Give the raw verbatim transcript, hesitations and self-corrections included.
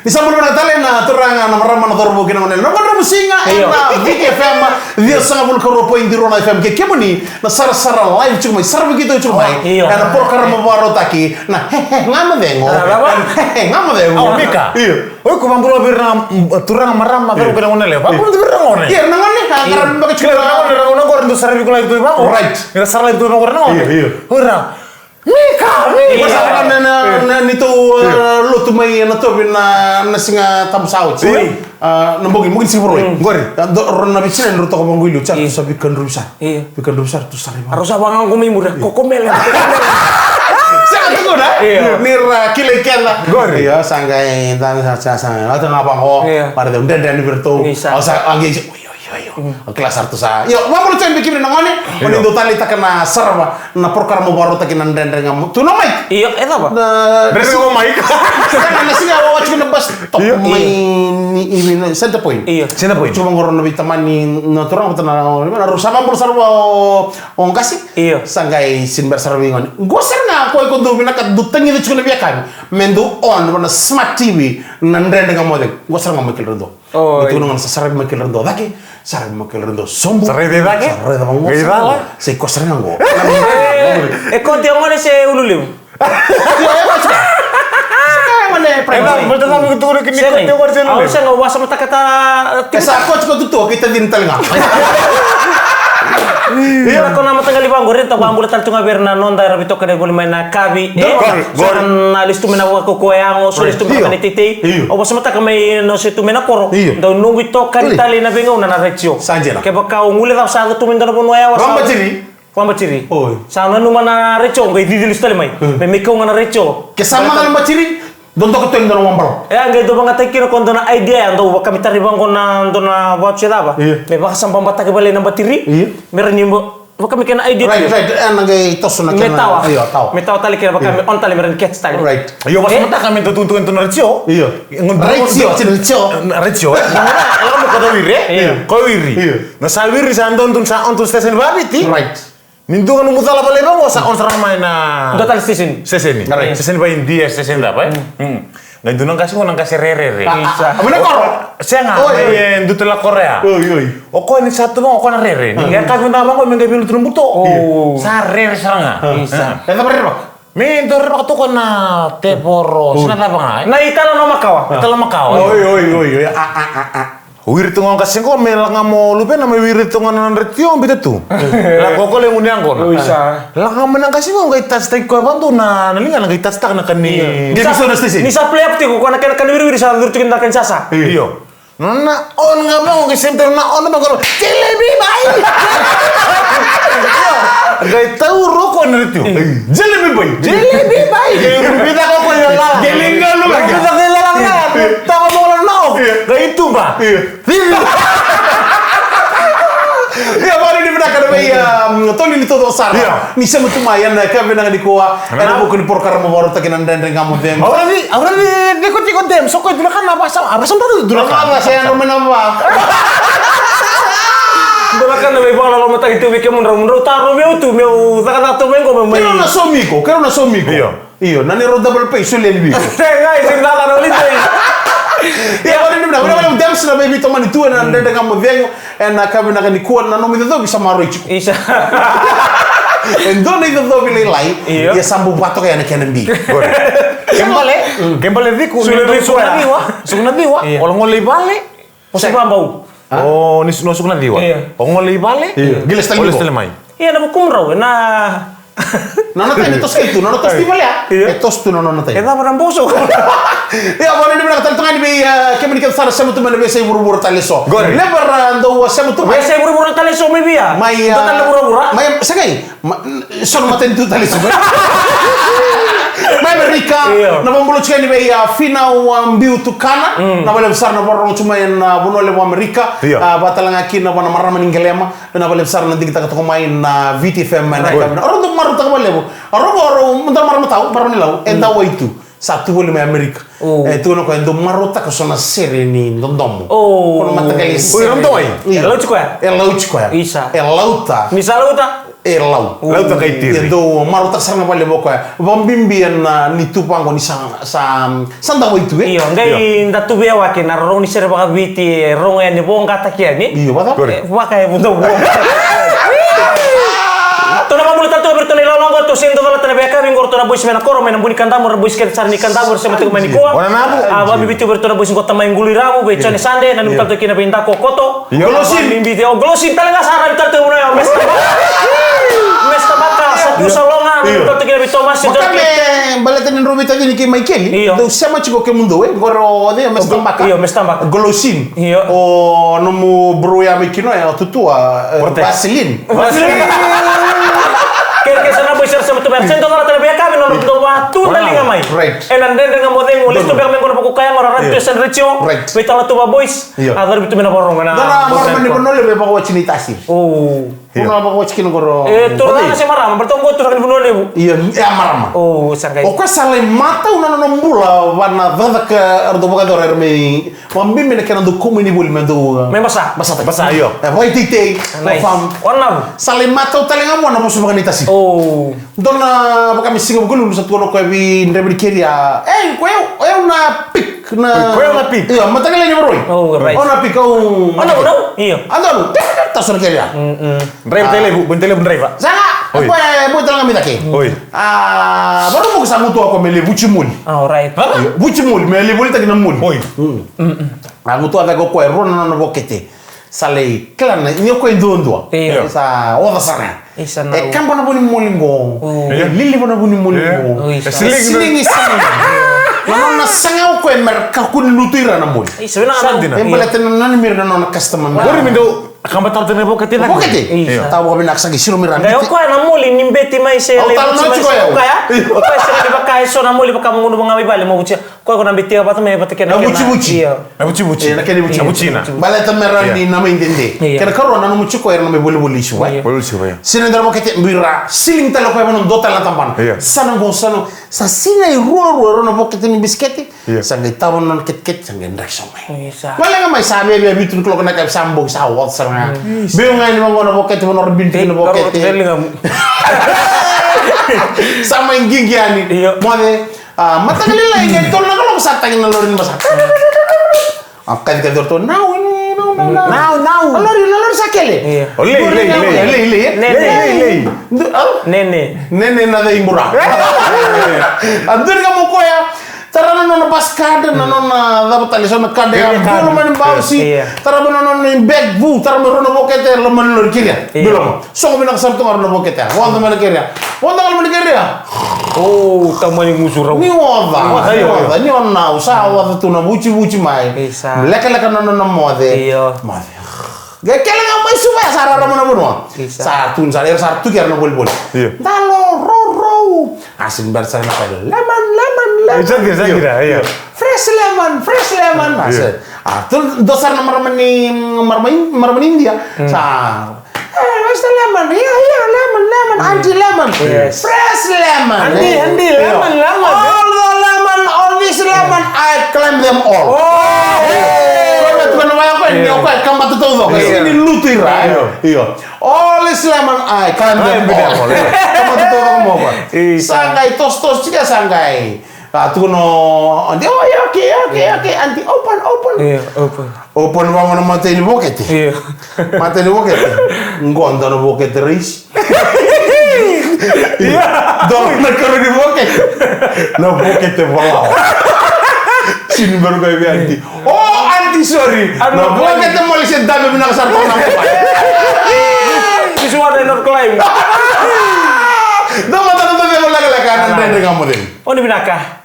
Ni sa bula vinaka tale na turaga, na marama, na cauravou kei na goneyalewa. Na Madramusiga, io, ena Viti F M, ciwasagavulu ka rua point rua na F M kei kemuni na sarasara live tiko mai, saravi keitou tiko mai. Io. Ena porokaramu vakarautaki na He He Ga Mo Cegu. A, cava? He He Ga Mo Cegu. O, Mika. Io. Oi, ko vakabula vei ira na, mm, turaga, marama, cauravou kei na goneyalewa. Vakabula vei ira na gone. Io, na gone, a, io, qaravi beka tiko. Kila na gone, na gone qori dou saravi koya live tu vaqo. Right. Ni ra sara live tu vaqo na gone. Io, io. Oi, ra. Mika, Mika. Io. Sa na, na, na, na, neitou, io, uh, lotu mai ena Tovi na, na Siga Tabu sa oti. Oi. Uh, na bogi, bogi ni siga Vakarauwai. Mm. Qori. Uh, do, rau na veitinani rau toka vaqo i liu, sa, io, sa veikadruvi sara. Io. Veikadruvi sara, tu sara i vaqo. Rau sa vaqo mai muri, io, kokomele. Sa tukuna, io, ni ra kilai keda. Qori. Io, sa qai, da, sa, sa, sa, sa, sa, vaqo. Io. Para de, dredre ni vei ratou. Isa. Au sa, au qai, Oi, oi, oi, oi. Mm. O kila sara tu sa. Io, vakabula tiko vei kemuni na gone. Io. O ni dau taleitaka na sarava na porokaramu vakarautaki na Dredre Ga Mo Cegu. Tu na Mike. Io, e cava? Na Dredre Ga Mo Mike. Sega, na siga o tiko na bus stop. Io. Mai ni, ni, ni Center Point. Io. Center Point. Tiko vaqo na veitamani na turaga vata na, na rau sa vakabula sara vua o, o qase. Io. Sa qai sini bera sara vei gone. Qo sara ga ko iko dau vinakata dau tagica tiko na veiyakavi. Me dau on vua na smart T V na Dredre Ga Mo Cegu. Qo sara ga Michael Redo. Oi. Tukuna gona sa saravi Michael Redo cake, saravi Michael Redo sobu. Sa raica cake? Sa raica vaqo. Qai cala? Sa i koya sara ga qo. E, e koti o gone se Ululevu? Io, e koti. Sa gone primary. E, baleta na vaka tukuna kina ni koti o gone se Ululevu. Au sega, au vakasamataka ta. E sa koti ko tutu, kei tacini tale ga. Io, na kena mataqali vaqo, reta vakabula tale tu ga vei ira na noda era veitokani voli mai na kavi, e? Qori, qori. Sa na lesu tu mai na vakaukaua yago, so lesu tu mai na teitei. Io. Au vakasamataka mai na se tu mai na koro. Io. Dau noqu itokani tale ina veigauna na retio. Sa dina. Kevaka o gule cava sa yaco tu mai dua na vanua yawa sa. Vakabatiri. Vakabatiri. Oi. Sa nanuma na retio, qai cici lesu tale mai. Hmm. Me, me kau ga na retio. Ke sa maca na batiri, dodoka tu e dua na wabalo. E, a qai dau vakayagataki kina ko dua na idea ya, dau vakamitari vaqo na dua na vatu se cava. Io. Me vakasababataki vale na batiri. Io. Me ra ni mo Vaka me kena idea. Right, right. E na qai toso na kena. Me tawa. Io, tawa. Me tawa tale kena vaka me on tale me rawa ni catch tale. Right. Io, vakasamataka me dau tukuna tu na retio. Io. Retio, retio. Retio. Lako mo ko wiri, e? Io. Ko wiri. Io. Na sa wiri sa donu tu sa on tu station vaviti. Right. Ni dua ga nomu cala vale vaqo sa on sara mai na. Dua tale station. Station. Right. Station vaidia, station cava, e? Mm. Qai dua na qase qo na qase rerere. Isa. A, a, a, a, koro. Sega, oi, oi, e, dua tale na koro ya. Oi, oi. O koya ni sa tu vaqo, o koya na rere. Ni qai kaci mada vaqo me qai veilutu na buto. O. Sa rere sara ga. Isa. E cava rerevaka? Me dau rerevaka toka na tevoro, se na cava ga, e? Na italanoa makawa. Italanoa makawa. Oi, oi, oi, oi. A, a, a, a. Wiri tu ga o qase qo me lako ga mo luvena me wiri tu ga na nodra tio, biuta tu. Lako ko le gunu yaqona. Oi, sa. Lako ga mai na qase qo qai touch-taki koya vakadua na, na ligana qai touch-taka na kani. Io. Ni sa, ni sa play up tiko ko na kena kani wiriwiri sa curu tiko na kani sasa. Io. Nona on ga vaqo qai same time na on vaqo. Jelebi bai. Qai tauro ko na tio. Jelebi bai. Jelebi bai. Qai rubita ko ko ya la. Jelebi bai. Rubita ko ya la. Tava mo la no. Io. Qai tuba. Io. Ia, vakanuinui vinaka na vei, um, toli ni taucoko sara. Ia. Ni sema tu mai ena yakavi vinaka nikua, ena vuku ni porokaramu vakarautaki na Dredre Ga Mo Cegu. Au raici, au raici, ni ko tiko dem, so ko e dua na ka na vasa, a vasa mada dua na ka. Vasa ya no mena va. Dua na ka na veivakalolomataki tu vei kemudrau, drau tarovi au tu, meu cakacaka tu mai qo, meu mai. Keirau na saumi iko, keirau na saumi iko. Io. Io, na neirau double pay, solia ni vei iko. Sega, e sega na holiday. Ia, vakanuinui vinaka, vinaka vakalevu Dems na veiveitomani tu ena Dredre Ga Mo Cegu, ena yakavi vinaka nikua, na nomu icocovi sa maroroi tiko. Isa. E dua na icocovi lailai, io, ia sa bau vakatokai ena kena bi. Good. Kena bale, mm, kena bale Ciku, ni dou suka na ciwa, suka na ciwa, io, o gole i vale, o se vabau. O ni su-, ni suka na ciwa. Io. O gole i vale, io, o lesu tale mai. Ia, na vukumudrau, na nona taimi e toso kece tu, na nona toso tu i vale ya. Io. E toso tu na nona taimi. E cava na boso? Ia, vakanuinui vinaka tale tu ga ni vei, e, kemuni kece sara sema tu mai na veiyasai vuravura tale eso. Qori. Levu era dau sema tu mai. Veiyasai vuravura tale eso mai vei ya. Mai, e, dua tale na vuravura. Mai, sa qai. Ma, so na matanitu tale eso. Mai Amerika. Io. Na vakabula tiko yani vei, e, Finau, e, Biu Tukana. Mm. Na vakalevu sara na vakarorogo tu mai ena, e, vanua levu Amerika. Io. E, vakatalega kina vua na marama ni Qelema. Vinaka vakalevu sara na digitaka toka mai na Viti F M mai na, right, yakavi. O rau dau marautaka vakalevu. O rau, o rau, dua na marama tau, marama ni Lau, e dau wai tu. Sa tu voli mai Amerika. O. E, tukuna o koya e dau marautaka so na sere ni dodomo. O. Ko na mataqali sere. O, e rau dau wai? Io. E lauti koya? E lauti koya. Isa. E lauta. Ni sa lauta? E lau. Lau ta kai tiri. E dau marautaka sara ga vakalevu o koya. Vakabibi ena, ah, ni tu vaqo ni sa, sa, sa dau vaitu, e? Io, qai da tu vei au ake na rorogo ni sere vakaviti, e rogo yani, voqataki yani. Io, vaka? E, vaka e dau voqa. Tou na vakabula tale tu vei iratou na ilawalawa qo, tou sega ni dau calata na veiyakavi qo, ratou na boys mai na koro, mai na Bunikadamu, ra boys kece sara ni Kadavu, ra sema tiko mai nikua. Io. Wana navu. A, vakabibi tu vei iratou na boys qo, tamai Quluiravu, vei Jone Sade, na, io, bibi tale tu kina vei Daku Koto. Io. Golosin. Bibi, o Golosin tale ga sa ravi tale tu vei au, Mister Baka. Mister Baka, sa tu sa loga, io, ravi tale tu kina vei Tomasi, Joki. Vaka me baleta ni drau veitacini kei Maikeli. Io. Dou sema tiko kemudou, e, qori o cei, o Mister Baka. Io, Mister Baka. Golosin. Io. O nomu bro ya mai kina, e, o Tutua, e, Vaseline. Vaseline. Kere, kere sa na boys era sema tu mai. Sega ni dau calata na veiyakavi, nodra dau vatu na liga mai. Right. Ena Dredre Ga Mo Cegu, lesu tu beka mai qo na Vakaukayago, ra ravi tu e Sun Radio. Right. Vei tale tu va boys. Io. A, cari vitu me na varogo na. Dua na marama ni Vanua Levu e vakawatch ni tasi. O. Io. Dua na vakawatch kina qori. E, turaga se marama, baleta qo turaga ni Vanua Levu. Io, e a marama. O, sa qai. O koya sa lai matau na nona bula, va na cakacaka, era dau vakayacora era mai, vakabibi na kena dau kau mai ni voli me dau, a, mai basa. Basa, basa, io. E, vakaiteitei, nice. Confirm. Wana. Sa lai matau tale ga mua na vosa vaka ni tasi. O. Dua na vaka me siga Vukelulu sa tukuna o koya vei draiva ni keria. Ei, ko yau, o yau na pick, na. Ko yau na pick. Io, mataqali ni varoi. O, right. O na pick, o. O na, o na, io. A donu, tasona keria. Mm, mm. Draiva tale vu, boni tale vu draiva. Sa ga, oi. Ko e, boi tale ga mai cake. Oi. A, varu muka sa gutuwa ko me lai vuci moli. A, right. Io, vuci moli, me lai volitaki na moli. Oi. Mm. Mm, mm. A gutuwa cake o koya, rua na nona vokete. Sa lai kila na, ni o koya e duadua. Io. Sa oca sara. Isa na. E kaba na vu ni moli qo. O. E liliva na vu ni moli qo. O, isa. E siligi, siligi. Na nona saga o koya me ra kakua ni lutu ira na moli. Isa, vinaka. Sa dina. E baleta na nona mira na nona customer. Qori me dau kaba tale tu na vokete na. Vokete. Isa. Tau vakavinaka sa qai siro mira. Qai o koya na moli ni beti mai se lai vuci mai se o koya. O koya se lai vaka e so na moli vaka mo gunu vaka mai vale mo vucia. Koya ko na betia vata me vata kena, na vucivuci. Io. Na vucivuci. E, na kena vuci. Na vucina. Baleta me ra ni na mai dede. Io. Kena karua na nomu tiko era na mai volivoli i Suva. Io. Volivoli i Suva, io. Sina dra vokete bira siling tale koya vana dua tale na tabana. Io. Sa na qo, sa na, sa sinai ruarua, rua na vokete ni bisikete. Io. Sa qai tava na nona ketekete, sa qai draki sobu mai. Io, sa. Vale ga mai sa viavia vitu ni kaloko na ka sa boki sa oca sara ga. Io. Biu ga ni vaqo na vokete, vana ora bini tiko na vokete. Sa mai qiqi yani. Io. Moce. A, mataka lailai, qai tolu na kaloko sa tagi na lori ni basa. A, kacikaci o ratou, nau, nau, nau, nau. Nau, nau. A lori, na lori sa kele. Io. O lei, lei, lei. Lei, lei, e? Nene. Lei, lei, lei. Du-, a? Nene. Nene na cei bura. A, dua ni ka mo koya. Tara na nona bus card, na nona cava tale, so na card ya. Credit card. Bula mani bausi. Io. Tara na nona bag vu, tara mai rua na vokete, loma ni lori keria. Io. Bula ma. Sogo vinaka sara tu ga rau na vokete. Oca mai na keria. Oca ga mai na keria. O, tamani gusu rau. Ni oca, ni oca, ni o nau. Sa oca tu na vucivuci mai. Isa. Lekaleka na nona moce. Io. Moce. Qai kele ga mai Suva, sa rarama na vanua. Isa. Sa tu, sa, era sa tuki era na volivoli. Io. Dalo, rau, rau. A, sini bera sa na kai. Lemon, lemon, lemon. Exactly, exactly, io. Fresh lemon, fresh lemon. A, io. Sa, a, tu, dua sara na marama ni, marama in-, marama ni India. Mm. Sa, "Hey, where's the lemon? Here, here, lemon, lemon, auntie lemon. Yes. Fresh lemon." Auntie, eh? Auntie, lemon, lemon. "All the lemon, all this lemon, I climb them all." Oh, hey. Koya me tukuna na waya koya, ni o koya, kamata taucoko. Io. Sini lutu ira, eh? Io. Io. "All this lemon, I climb them all." Kamata taucoko mo koya. Io. Sa qai tosotoso tiko, sa qai. A, tukuna o auntie, "Oh, yeah, okay, okay, okay, auntie, open, open." Io, open. Open vaqo na matai ni vokete. Io. Matai ni vokete. Qo dua na vokete raisi. Io. Dua na karua ni vokete. Na vokete valawa. Sini bera qai vei auntie. "Oh, auntie, sorry. Na vokete moli se dabe vinaka sara toka na vokete." This one I not climb. Dua mada na dua vei lekaleka na Dredre Ga Mo Cegu. Oni vinaka.